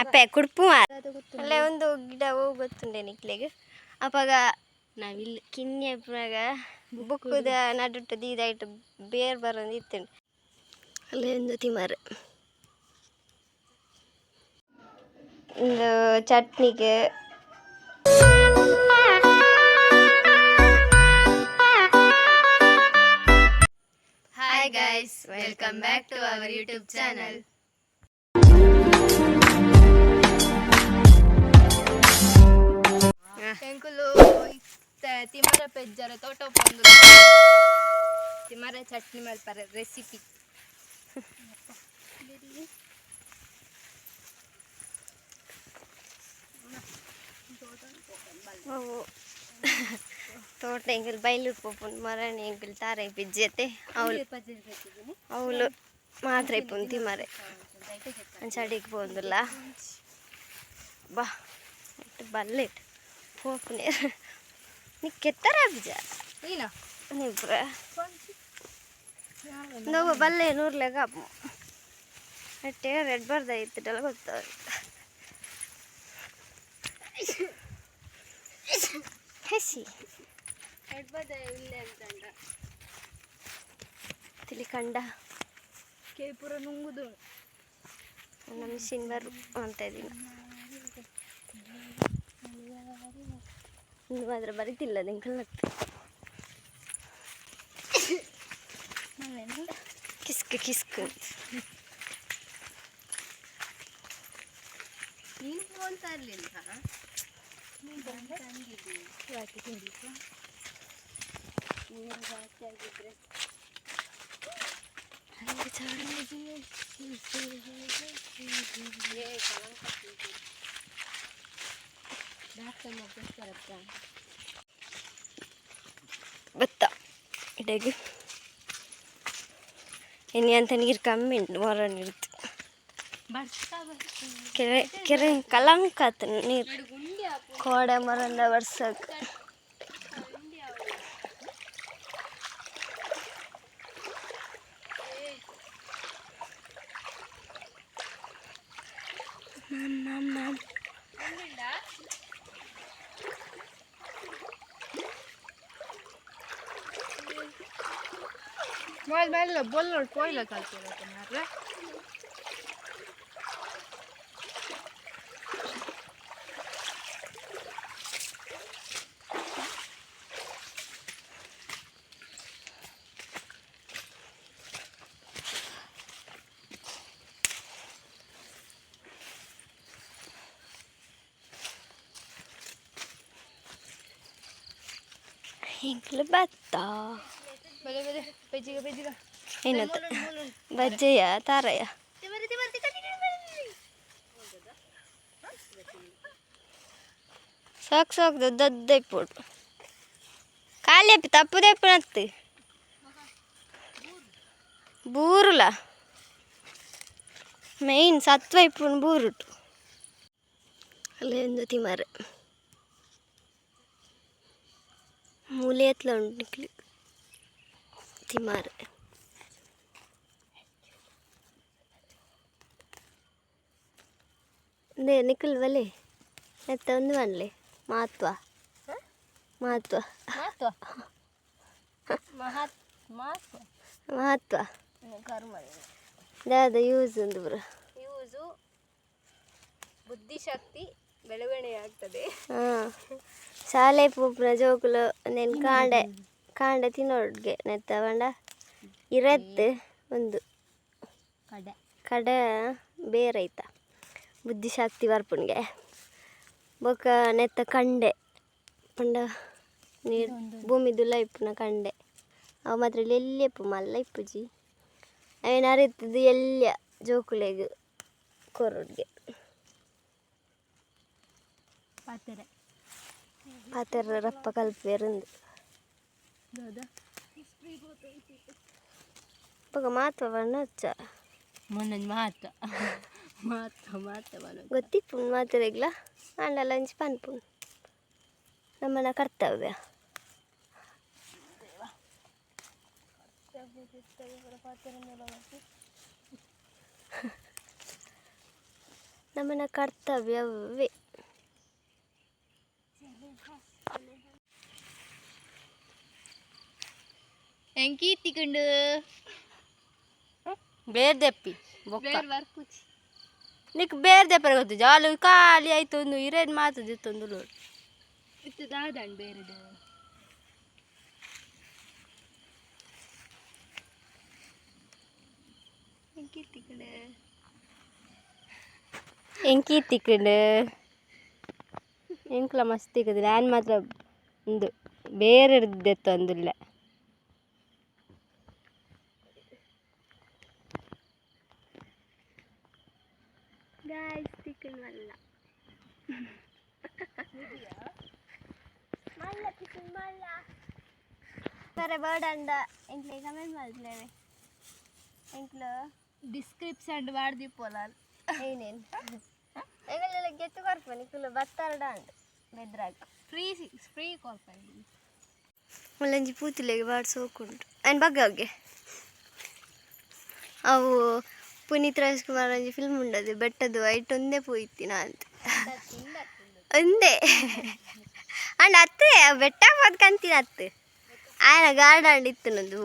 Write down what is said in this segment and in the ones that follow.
ಅಪ್ಪೆ ಕುಡ್ಪು ಅಲ್ಲೇ ಒಂದು ಗಿಡ ಹೋಗಿ ಗೊತ್ತುಂಡೆ ನಿಕ್ಲೆಗ್. ಅಪಗ ನಾವಿಲ್ಲ. ಕಿನ್ನಿ ಇಪ್ಪುನಗ ಬುಕ್ಕುದ ನಡುಟ್ಟು ದೀದಾಯ್ಟ್ ಬೇರ್ ಬರೊಂದು ಇತ್ತುಂಡು. ಅಲ್ಲೇ ಒಂದು ತಿಮರೆ. ಇಂದು ಚಟ್ನಿಗೆ. Hi guys, welcome back to our YouTube channel. ಎಂಕುಲು ಇತ್ತೆ ತಿಮರ ಪೆಜ್ಜರ ತೋಟ ಪೊಂದು ತಿಮರ ಚಟ್ನಿ ಮಲ್ಪರೆ ರೆಸಿಪಿ. ಅವು ತೋಟ ಎಂಕುಲು ಬೈಲೂರು ಪೋಪುಂಡು ಮರಣಿ ಎಂಕುಲು ತಾರೈ ಪಿಜ್ಜೆತೆ ಅವಳು ಅವಳು ಮಾತ್ರ ಇಪ್ಪುಂಡು ತಿಮರೆ ಅಂಚ ಅಡಿಗೆ ಪೋಂದುಲ್ಲ ಬಾ ಇಟ್ಟು ಬಲ್ಲೆಟ್ ಪೋಪುನೆ ನಿಕ್ಕೆತ್ತರ ಬೀಜ. ಈನ. ನಿಬ್ರ ನೋವು ಬಲ್ಲೆ ನೂರ್ಲೆಗ ಅಟ್ಟೆ ರೆಡ್ ಬರ್ದ ಇತ್ತಿಟ್ಟಲ್ಲ ಗೊತ್ತ. ಹಸಿ ತಿಳಿ ಕಂಡ. ಕೇಪುರ ನುಂಗುದು. ನನ್ನ ಮಿಷಿನ್ ಬರು ಅಂತ ಇದ್ದೀನಿ. ಇನ್ನು ಮಾತ್ರ ಬರೀತಿಲ್ಲ ನಿಂಕಲ್. ಕಿಸ್ಕ್ ಕಿಸ್ಕ್ ಅಂತ. ನೀನು ಫೋನ್ ತರಲಿಲ್ಲ. ಅಲ್ಲಿ ಚಾಡು. ಬತ್ತ ಇಡೆಗ್ ಇನ್ನು ಅಂತ ನೀರು ಕಮ್ಮಿ ಉಂಟು ಮರ ನೀರ್ದು. ಕೆರೆ ಕೆರೆ ಕಲಂಕ ಆತು ನೀರು ಕೋಡೆ ಮರಂದ ಬರ್ಸಕ್. Mom mom. ಮೊಬೈಲ್ ಮೇಲೆ ಬೊಲ್ಲೋಡು ಪೋಯ್ಲ ಕಲ್ತಿರತ್ತೆ ಮಾರ್ರೆ. ಎಂಕ್ಲು ಬತ್ತ. ಬಲೆ ಬಲೆ ಪೆಜ್ಜಿಗ ಪೆಜ್ಜಿಗ. ಏನತ್ತ ಬಜ್ಜೆಯ ತಾರಯ್ಯ. ಸಾಕು ಸಾಕು ದೊಡ್ಡ ದೊಡ್ಡ ಇಪ್ಪುಡು ಖಾಲಿ ಅಪ್ಪಿ ತಪ್ಪುದೆಪ್ಪುನತ್ತು ಬೂರುಲ ಮೈನ್ ಸತ್ವ ಇಪ್ಪುನು ಬೂರುಟು. ಅಲ್ಲೇ ಒಂದು ತಿಮರೆ ಮೂಲೆ ಎತ್ಲ ಉಂಟು ನಿಕ್ಲು ತಿಮಾರೆ. ಇಂದೇ ನಿಕುಲ್ ಬಲೆ ನೆತ್ತ ಒಂದು ಪನ್ಲೆ ಮಹತ್ವ ಮಹತ್ವ. ಮಹತ್ವ ಮಹತ್ ಮಹತ್ವ. ಮಹತ್ವ. ಕರ್ಮ. ದಾದ ಯೂಸ್ ಉಂದು ಪೂರ? ಯೂಸು ಬುದ್ಧಿಶಕ್ತಿ ಬೆಳವಣಿಗೆ ಆಗ್ತದೆ. ಹಾಂ ಶಾಲೆ ಪೋಪುನ ಜೋಕುಲು ನೆನ್ ಕಾಂಡೆ ಕಾಂಡೆ ತಿನ್ನೋಡ್ಗೆ ನೆತ್ತ ಪಂಡ ಇರತ್ತೆ ಒಂದು ಕಡೆ. ಕಡೆ ಬೇರೆ ಐತ ಬುದ್ಧಿಶಕ್ತಿ ಬರ್ಪುನ್ಗೆ. ಬೊಕ ನೆತ್ತ ಕಂಡೆ ಪಂಡ ನೀರು ಭೂಮಿದುಲ ಇಪ್ಪುನ ಕಂಡೆ ಅವು ಮಾತ್ರ ಎಲ್ಯ ಇಪ್ಪು ಮಲ್ಲ ಇಪ್ಪುಜಿ ಅವೇನು ಅರಿತದ್ದು ಎಲ್ಯ ಜೋಕುಲೆಗ್ ಕೊರೊಡ್ಗೆ. ಪಾತ್ರೆ. ಪಾತೆರ ರಪ್ಪ ಕಲ್ಪೆರುಂದು. ಹೌದಾ? ಬೊಕ ಮಹತ್ವ ಪಂಡ ಅಚ್ಚ. ಮೊನ್ನೆ ಮಹತ್ವ ಮಹತ್ವ ಮಹತ್ವ ಬರೋದು. ಗೊತ್ತಿಪ್ಪುಂಡು ಮಾತೆರೆಗ್ಲ ಆಂಡಲ ಒಂಜಿ ಪನ್ಪುಂಡು ನಮ್ಮನ ಕರ್ತವ್ಯ. ನಮ್ಮನ ಕರ್ತವ್ಯವೇ. ಎಂಕಿ ತಿಕ್ಕಂಡು. ಬೇರ್ ದೆಪ್ಪಿ ಬೊಕ್ಕ. ಬೇರೆ ಬರ್ಪುಜಿ. ನಿಕ್ ಬೇರೆ ದೆಪ್ಪರೆ ಗೊತ್ತು ಜಾಲು ಖಾಲಿ ಆಯ್ತು ಒಂದು ಇರೇನು ಮಾತು ದಿತ್ತೊಂದು ಲೋಡ್. ಇತ್ತು ದಾದಂಡ್ ಬೇರೆದು. ಎಂಕಿ ತಿಕ್ಕಂಡು. ಎಂಕಿ ತಿಕ್ಕಂಡು. ಎಂಕ್ಲ ಮಸ್ತ್ ತಿಕ್ಕುದು. ನಾನು ಮಾತ್ರ ಒಂದು ಬೇರೆ ದೆತ್ತೊಂದುಲ್ಲ. ಗಾಯ್ಸ್, ತಿಕ್ಕಂಡು ಮಲ್ಲ ಮಲ್ಲ ತಿಕ್ಕಂಡು ಮಲ್ಲ. ಬರೆ ಬರ್ಡ್ ಅಂಡ ಎಂಕ್ಲೆ ಕಮೆಂಟ್ ಮಾಡ್ಲೇವೆ ಎಂಕ್ಲು. ಡಿಸ್ಕ್ರಿಪ್ಷನ್ ವಾಡ್ದಿಪ್ಪೊಲಾಲ್. ಏನೇನು ಎಂಗಲೆಲ್ಲ ಗೆತ್ತು ಕೊರ್ಪ ನಿಕುಲು ಬತ್ತಾರಡ ಅಂಡ್ ಬೆದ್ರಾಗ. ಫ್ರೀ ಫ್ರೀ ಕೊರ್ಪ. ಮುಲ್ಲಂಜಿ ಪೂತುಲೆಗೆ ಬಾಡ್ ಸೋಕುಂಡು ಆ್ಯಂಡ್ ಬಗ್ಗಗೆ. ಅವು ಪುನೀತ್ ರಾಜ್ಕುಮಾರ್ ಒಂಜಿ ಫಿಲ್ಮ್ ಉಂಡದು ಬೆಟ್ಟದು ಐಟ್ ಒಂದೇ ಪೋಯಿತ್ತಿನ ಅಂತ ಒಂದೇ ಅಂಡ್ ಅತ್ತೆ ಬೆಟ್ಟ ಪೋದ್ ಕಂತಿನ ಅತ್ತು ಆಯನ ಗಾರ್ಡನ್ ಇತ್ತು ನಂದು.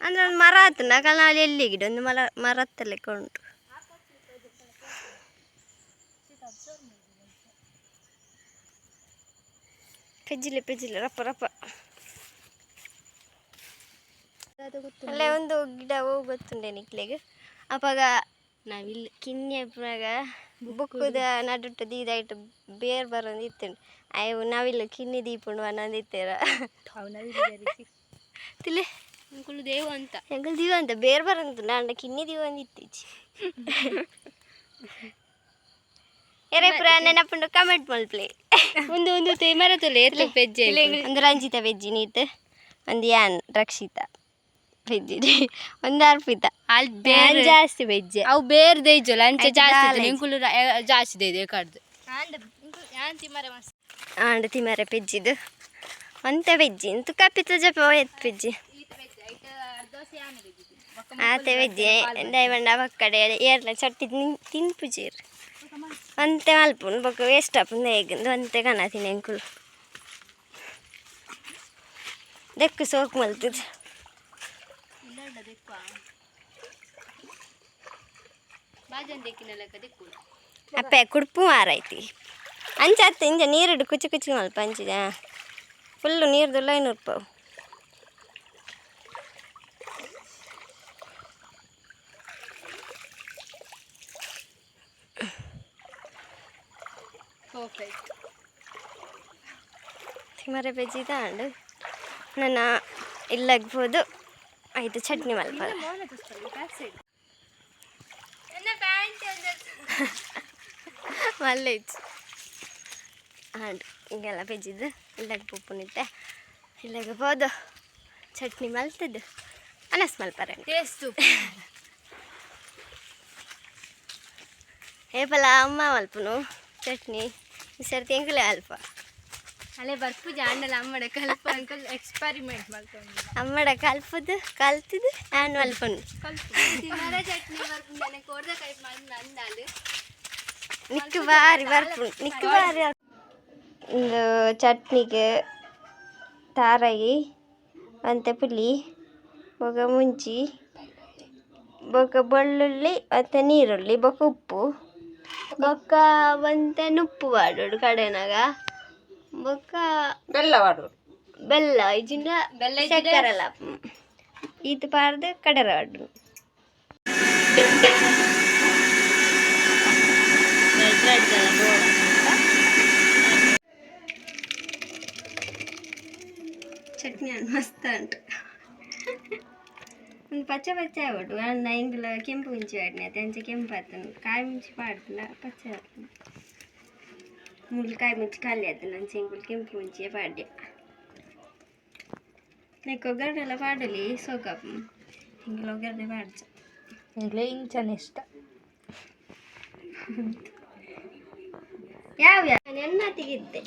ಅಂದ್ರೆ ಒಂದು ಮರ ಆತು ನಕಲ್ ಎಲ್ಲಿ ಗಿಡ ಒಂದು ಮರ ಮರತ್ತ ಲೆಕ್ಕ ಉಂಟು. ಪೆಜ್ಜಿಲೆ ಪೆಜ್ಜಿಲೆ ರಪ್ಪ ರಪ್ಪ. ಅಲ್ಲೇ ಒಂದು ಗಿಡ ಹೋಗಿ ಗೊತ್ತುಂಡೆ ನಿಕ್ಲೆಗ್ ಅಪಗ. ನಾವಿಲ್ಲ. ಕಿನ್ನಿ ಅಪ್ಪನಾಗ ಬುಕ್ಕುದ ನಡುಟ್ಟು ದೀದಾಯ್ಟ್ ಬೇರ್ ಬರೊಂದು ಇತ್ತುಂಡು. ಅಯ್ಯೋ, ನಾವಿಲ್ಲ ಕಿನ್ನಿ ದೀಪುಂಡು ಅನ್ನೊಂದು ಇತ್ತೀರ. ತಿಲೆ. ಎಂಕುಲು ದೇವ ಅಂತ. ಎಂಕಲ್ ದೀವ ಅಂತ ಬೇರ್ ಬರಂತು ನಾಂಡ ಕಿನ್ನಿ ದೀವ ಒಂದು ಇತ್ತೀಚಿ. ಎರೆ ಪುರ ನೆನಪುಂಡು ಕಮೆಂಟ್ ಮಲ್ಪ್ಲೆ. ಒಂದು ಒಂದು ಮರ ತುಲೆ ಏತ್ ಪೆಜ್ಜೆ. ಒಂದು ರಂಜಿತ ವೆಜ್ಜಿ ನೀತ್, ಒಂದು ಯಾನ್ ರಕ್ಷಿತಾ ವೆಜ್ಜಿ, ಒಂದು ಅರ್ಪಿತಾ. ಅಲ್ಲಿ ಯಾನ್ ಬೇರೆ ಜಾಸ್ತಿ ವೆಜ್ಜೆ. ಅವು ಬೇರೆ ದೇಜೋಲ ಅಂಚೆ. ಆಯ್ತು. ಜಾಸ್ತಿ ದಾಲ ಇತ್ತು ಎಂಕುಲು ಜಾಸ್ತಿ ದೇದು ಕಡ್ದು. ಯಾನ್ ತಿಮ್ಮರೆ ಮಸ್ತ್. ಆಂಡ್ ತಿಮರೆ ಪೆಜ್ಜಿದು ಒಂತೆ ವೆಜ್ಜಿ ಇಂತು ಕಪಿತ ಜಪ ಎತ್ ಪೆಜ್ಜಿ. ಆತೆ ವೆಜ್ಜಿ ದಯಮಂಡ ಪಕ್ಕಡೆ ಏರ್ಲ ಚಟ್ಟಿ ತಿನ್ಪುಜೀರ್ ಒಂತೆ ಮಲ್ಪುಂಡು. ಬೊಕ್ಕ ವೇಸ್ಟ್ ಆಪುಂಡು ಹೇಗಂದು ಒಂತೆ ಕನತಿನ ಎಂಕುಲು ದೆಕ್ಕು ಸೋಕು ಮಲ್ತದು. ಬಾಜನ್ ದೆಕ್ಕಿನ ಲೆಕ್ಕ ದೆಕ್ಕು. ಅಪ್ಪೆ ಕುಡ್ಪು ಮಾರೈತಿ ಅಂಚ ಅತ್ತ ಇಂಚ ನೀರುಡು ಕುಚು ಕುಚು ಮಲ್ಪ ಅಂಚಿದ ಫುಲ್ಲು ನೀರ್ದುಲ್ಲ 500 ರೂಪಾಯಿ. ಪರ್ಫೆಕ್ಟ್. ತಿಮರೆ ಬೆಜ್ಜಿ ತಾಂಡು ನನ್ನ ಇಲ್ಲಾಗ್ಬೋದು ಆಯ್ತು ಚಟ್ನಿ ಮಲ್ಪ. ಮಲ್ಲೇಜ್ ಆಂಡ್ ಹಿಂಗೆಲ್ಲ ಪೆಜ್ಜಿದ್ದು ಇಲ್ಲಾಗ ಪುಪ್ಪುನಿತ್ತೆ ಇಲ್ಲಾಗ ಬೋದು ಚಟ್ನಿ ಮಲ್ತದ್ದು ಅನಸ್ ಮಲ್ಪರೆ. ಟೇಸ್ಟ್. ಏಪಲ ಅಮ್ಮ ಮಲ್ಪುನು ಚಟ್ನಿ, ಈ ಸರ್ತಿ ಎಂಕುಲೆ ಅಲ್ಪ. ಅಲ್ಲೇ ಬರ್ಪುಜ ಅಣ್ಣಲ ಅಮ್ಮಡ ಕಲ್ಪ ಅಂಕಲ್ ಎಕ್ಸ್ಪೆರಿಮೆಂಟ್ ಮಾಡ್ಕೊಂಡು. ಅಮ್ಮಡ ಕಲ್ಪದು ಕಲ್ತಿದ್ದು ಆ್ಯನ್ ಮಲ್ಪನು. ತಿಮರೆ ಚಟ್ನಿ ಬರ್ಪು ನನಗೆ ಕೊಡ್ದ ಕೈ ಮಾಡಿ ನಂದಾಲು. ನಿಕ್ಕು ಬಾರಿ ಬರ್ಪುಂಡು, ನಿಕ್ಕು ಬಾರಿ. ಒಂದು ಚಟ್ನಿಗೆ ತಾರಯಿ ಅಂತೆ ಪುಲಿ ಬೊಕ ಮುಂಚಿ ಬೊಕ ಬೆಳ್ಳುಳ್ಳಿ ಮತ್ತು ನೀರುಳ್ಳಿ ಬೊಕ ಉಪ್ಪು ಬೊಕ್ಕ ಒಂತೆ ನುಪ್ಪು ಪಾಡೋಡು ಕಡೆನಾಗ ಬೊಕ್ಕ ಬೆಲ್ಲ ವಾಡು. ಬೆಲ್ಲ ಇಜ್ಜಿಂಡ ಬೆಲ್ಲ ಇಜ್ಜಿಂಡ- ಸಕ್ಕರೆಲ ಈತ್ ಪಾಡ್ದು ಕಡೆರ ಪಾಡು. ಚಟ್ನಿ ಮಸ್ತ್ ಉಂಟು. ಒಂದು ಪಚ್ಚೆ ಪಚ್ಚೆ ಆವೊಡು ಅಂಡ ಎಂಕುಲು ಕೆಂಪು ಮುಂಚಿ ಪಾಡ್ನೆ ಅತ್ತೆ ಅಂಚೆ ಕೆಂಪು ಆತುಂಡು. ಕಾಯಿ ಮುಂಚಿ ಪಾಡ್ದುಂಡ ಪಚ್ಚೆ ಆತುಂಡು. ಮುಳ್ಳು ಕಾಯಿ ಮುಂಚಿ ಖಾಲಿ ಆತುಂಡು. ಅಂಚೆ ಎಂಕುಲು ಕೆಂಪು ಮುಂಚಿಯೇ ಪಾಡ್ಯ. ನೆಕ್ ಒಗ್ಗರಣೆ ಪಾಡಲಿ ಸೋಕಪ್ ಎಂಕುಲು ಒಗ್ಗರಣೆ ಪಾಡ್ಜ. ಎಂಗ್ಲೇ ಇಂಚನೆ ಇಷ್ಟ. ಯಾವ ಯಾವ ಎಣ್ಣತಿಗಿದ್ದೆ.